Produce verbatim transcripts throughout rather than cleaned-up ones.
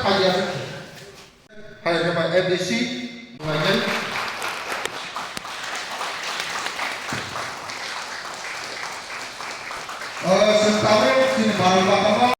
Hai khe bai F D C, nunglaijak. O, chwng tabuk chini Bharat Bapha.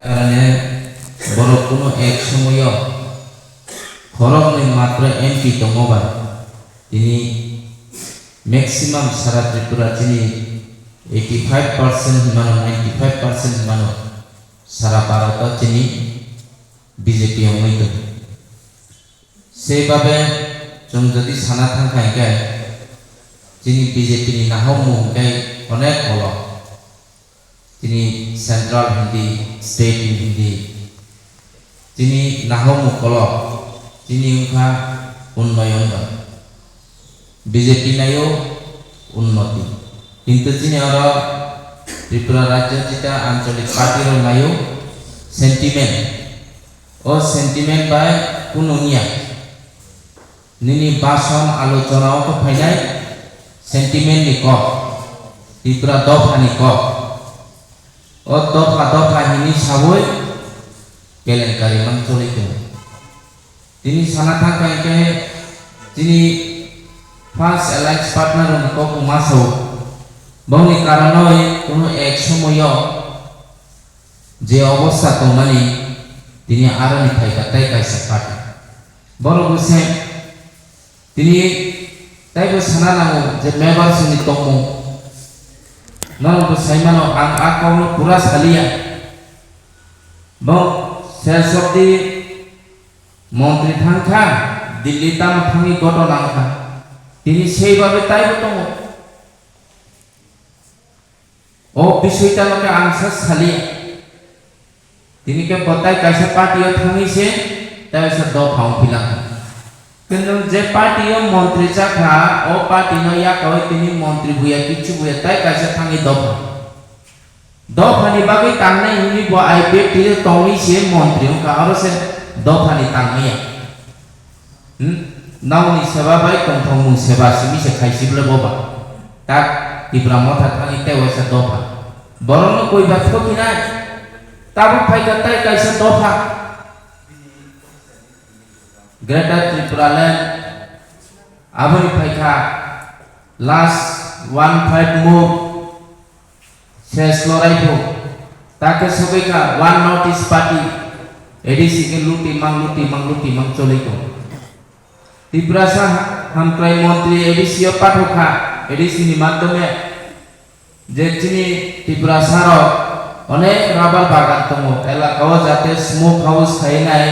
Karane borok kuno ek somoyo khoroknwi matro M P tongo ba, tini maximum sara Tripura chini eighty five percent hinmano, ninety five percent hinmano sara Bharat o chini B J P wngwi tongo. Sebabe chwng jodi sana thangkha hinkhe chini B J P ni nahokmung hinkhe onek kolok. Chini central hindi, state ni hindi. Chini nahokmung kolok, chini wngkha unnoyon ba. B J P naio unnoti. Kintu chini oro Tripura rajyo chita anchalik party rok naio sentiment. O sentiment bai kunu wngya. Nini bason alochona o khe phainai sentiment ni kok, Tripura dopha ni kok. O dopha dopha hini sawi kelenkari mang choli tongo. Tini sana thangkha hinkhe chini first alliance partner rokni kok wngma sao. Bongni karonoi kunu ek somoyo je obostha tongmani tini aroni phaikha tei kaisa party. Borok bo se tini taibo sana nango je member songni tongmung. Norok bo sai mano ang a kokno pura saliya. Bo sesokdi montri thangkha, Delhi tamo thangwi goto nangkha. Tini sei bagwi taibo tongo. O bisoi tamo khe ang sa saliya. Tini khe bo tai kaisa party o thangwi se, tai sa dopha wng philangkha. Kintu je party o montri chakha, o party no yakawi tini montri buya, kichu buya, tai kaisa thangwi dopha. Dophani bagwi tangnai hwnwi bo I P F T o tongwi se montri wngkha, oro se dophani tangmaya. Hmm? Nokni seba bai tongthokmung seba simi se khaisi bwle boba. Tak Tipra Motha thani tei waisa dopha. Borokno koi ba thokinai. Tabuk phaikha tai kaisa dopha. Greater Tripura Land aboni phaikha last one five move. Ses lorai bo. Takhe sogwi kha One North East Party. A D C khe luti mang, luti mang, luti mang choli ko. Tiprasa hamkrai montri A D C o pathok kha. A D C ni madhyome je chini Tiprasa rok onek rubber bagan tongo. Elaka o jate smoke house khainai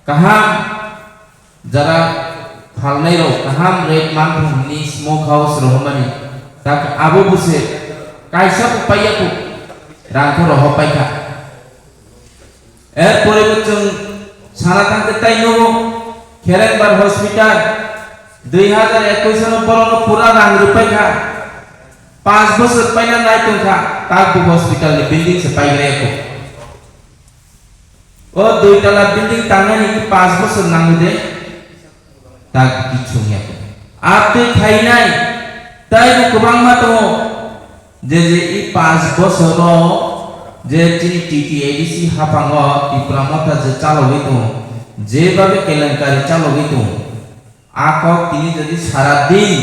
kaham Jara phalnai rok kaham rate manthung hwnwi smoke house rohormani, tak abo bwse kaisa bo paiya kuk rang khe rohor paikha. Er pore bo chwng sana thangkhe tai nogo Kherengbar hospital dui hazar ekwis no borokno pura rang rwpaikha, panch bosor paina nai tongkha, tak bo hospital ni building se paigraya kuk. O dui tala building tangnani panch bosor nango de, tak kichung ya. Atwi khainai, tai bo kwbangma tongo. Je je i panch bosoro je chini T T A D C haphango Tipra Motha je chalogwi tongo, je babe kelenkari chalogwi tongo, a kok tini jodi sara din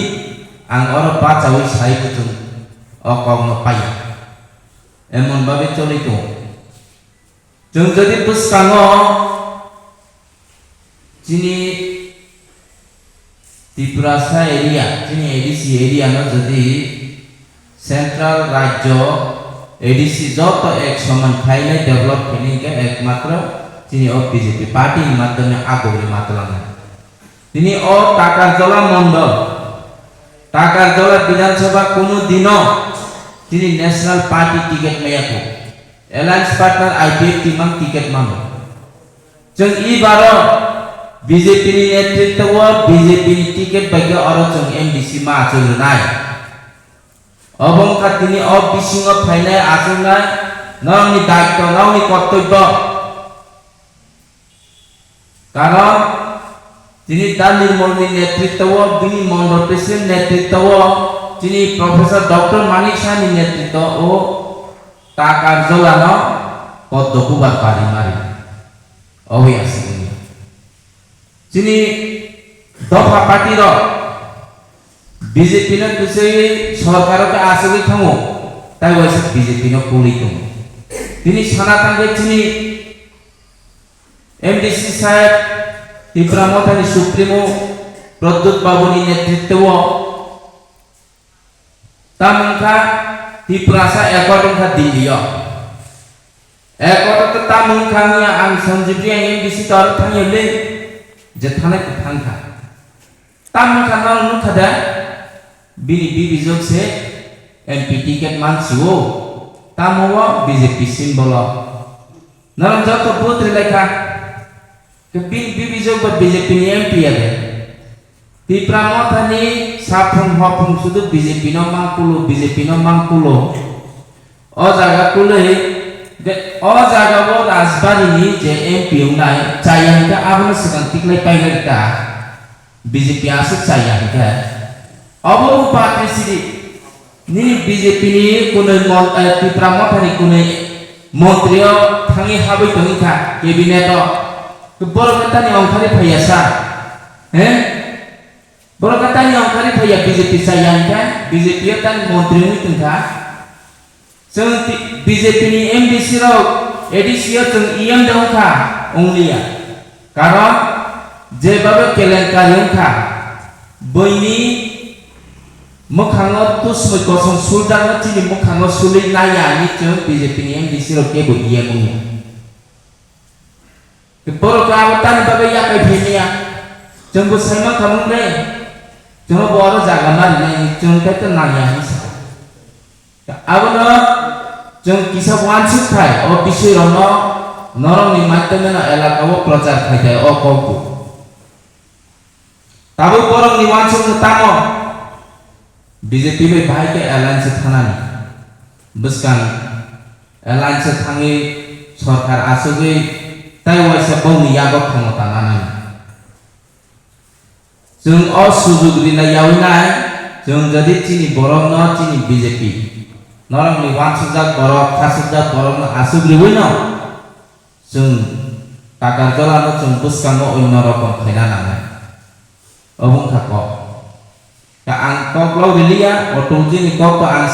ang oro bachawi sai kuchung o kokno paiya. Emon babe choli tongo. Chwng jodi bwskango chini Tiprasa area, chini A D C area no jodi central rajyo A D C joto ek soman khainai, develop khainai hwnkhe ekmatro chini o B J P party ni madhyome a bwrwi ma twlangnai. Tini o Takarjala Mondol, Takarjala Bidhan Sabha kunu dino tini National Party ticket maya kho. Alliance partner I P F T mang ticket mano. Chwng i baro B J P ni netritwo o B J P ni ticket bai khe oro chwng M D C ma achuk rwnai. Obo wngkha tini o bisingo phainai achuknai norokni daitto, norokni kortobbo. Karon tini Da Nirmolni netritwo, bini mondol president netritwo, chini Professor Doctor Manik Sahni netritwo o Takarjalano poddo bubar parimari. Obo ya sini. Chini dopha party rok B J P no twiswi sorkaro khe achugwi thango, tai waisa B J P no kulwi tongo. Tini sana tangkhe chini M D C saheb Tipra Mothani Supremo Pradyut Babuni netritwo Tamo wngkha Tiprasa accord wngkha Delhi o. Accord o tamo wngkha wngya ang Sanjib Reang M D C tor thangyo le je thanai ko thangkha. Tamo wngkha no nukha da bini bibijok se M P ticket mansi o. Tamo o B J P symbol o. Norok joto vote rwlaikha. Ke bini bibijok ba B J P ni M P ya de. Tipra Mothani saphung hophung sudu B J P no mangkulo, B J P no mangkulo. O jaga kulwi, de, o jaga bo Rajbari ni je M P wngnai, chaya hwnkhe abono swkang tiklai pailai ta. B J P aswk chaya hwnkhe. Obo party sidi. Nini B J P ni kunui mon-, eh, Tipra Mothani kunui montri o thangwi habwi tongwi kha cabinet o. Borok no tani ongkhari phaiya sa. He? Borok no tani ongkhari phaiya B J P chaya hwnkhe, B J P o tani montri wngwi tongkha. Chwng ti-, B J P ni M D C rok A D C o chwng E M de wngkha, ongliya. Karon je babe kelenkari wngkha, buini mwkhango tusmwi kosong suljak no chini mwkhango sului naiya hinwi chwng B J P ni M D C rok kebo E M wngya. Borok khe abo tani bagwi yakai phaimaya. Chwngbo sai mankha mung de. Chwngbo oro jaga ma rinai, chwng khe to nangya hinwi sa. Abono chwng kisa uansuk khai, o bisui rokno norokni maitwmano elaka o prochar khai khai o kokbo. Tabuk borokni uansukmung tamo? B J P bai bahai khe alliance thanani. Bwskang alliance thangwi sorkar achugwi tai waisa bongni yago khomota nanani. Chwng o sujuk rina yaui nai, chwng jodi chini borokno chini B J P, norokni uansukjak borok, khasukjak borokno achuk riui no, chwng Takarjalano chwng bwskango onno rokom khaina nangnai. Obo wngkha kok. Ta ang kok lok riliya, o tongchini kok to ang